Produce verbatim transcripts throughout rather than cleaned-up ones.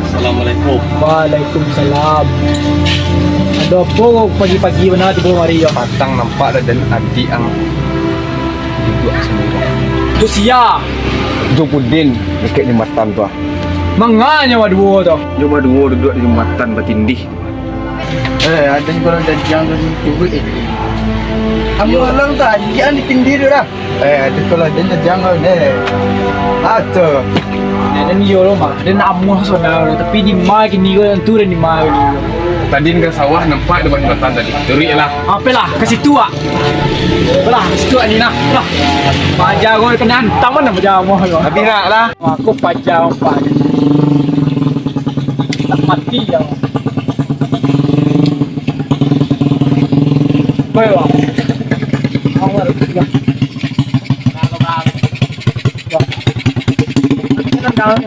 Assalamualaikum. Waalaikumsalam. Ado apo pagi-pagi bana tibo mari yo? Patang nampak dah den adiak ang duduak sandiri. Tu sia? Jo Pudin, dakek jambatan tu ah. Manga nyo baduo tu? Nyo baduo duduak di jambatan batindih. Eh, ado kalau dagang tu turut eh. Amuah lang tu adiak ang ditindih tu dah. Eh, ado kalau den dagang kau deh. Ato. Nah, den iyo lo mah. Den amuah saudaro, tapi di ma kini ko, den tu den di ma kini ko. Tadi ka sawah nampak di bawah jambatan tadi. Turuik lah. Apolah, ka situ ah. Apolah, ka situ ah ni nah. Lah. Paja ko kena hantam mana paja amuah ko. Habis nak lah. Aku paja nampak. Tak mati ya. Baik, Bang. Bang, Bang. Bang.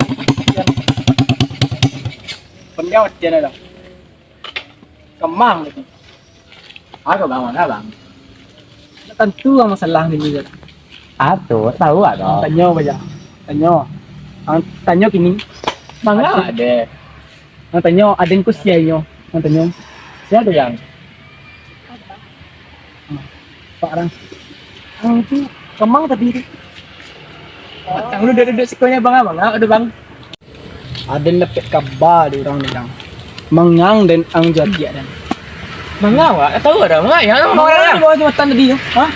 Pendiam mati ada dah. Kemang tadi. Apo, Bang? Manga, Bang? Tantu ang masalah kini ko. Apo tu? Tahu ado. Tanyo baja. Tanyo. Ang tanyo kini. Manga deh. Ang tanyo, aden ko sia inyo. Ang tanyo. Sia tu, Bang? Pak Rang. Ang tu kemang tadi tu. Ang duduak-duduak siko nyo, Bang, Bang. Apo tu, Bang? Aden dapek kaba di urang ni, Bang. Manga ang den ang jo adiak den. Manga awak? Tahu ado, manga yang Manga di bawah jambatan tadi tu. Ha?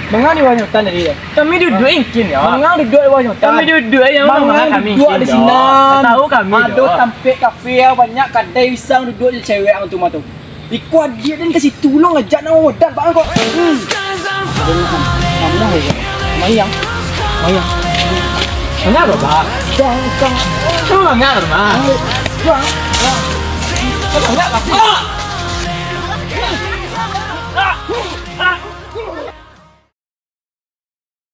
Manga di bawah jambatan tadi tu. Kami duduak ingkin yo. Manga duduak di bawah jambatan. Kami duduak yo, manga kami duduak di sinan. Tahu kami ado tampek kafe banyak, kadai pisang duduak jo cewek ang tu mah tu. Iko adiak den ka situ lo ngajak namo modal bang kok. Hmm. Amuah aja. Mayang. Mayang. Manga, Bang? Bang, bang. Manga, Bang? Bang. Bang.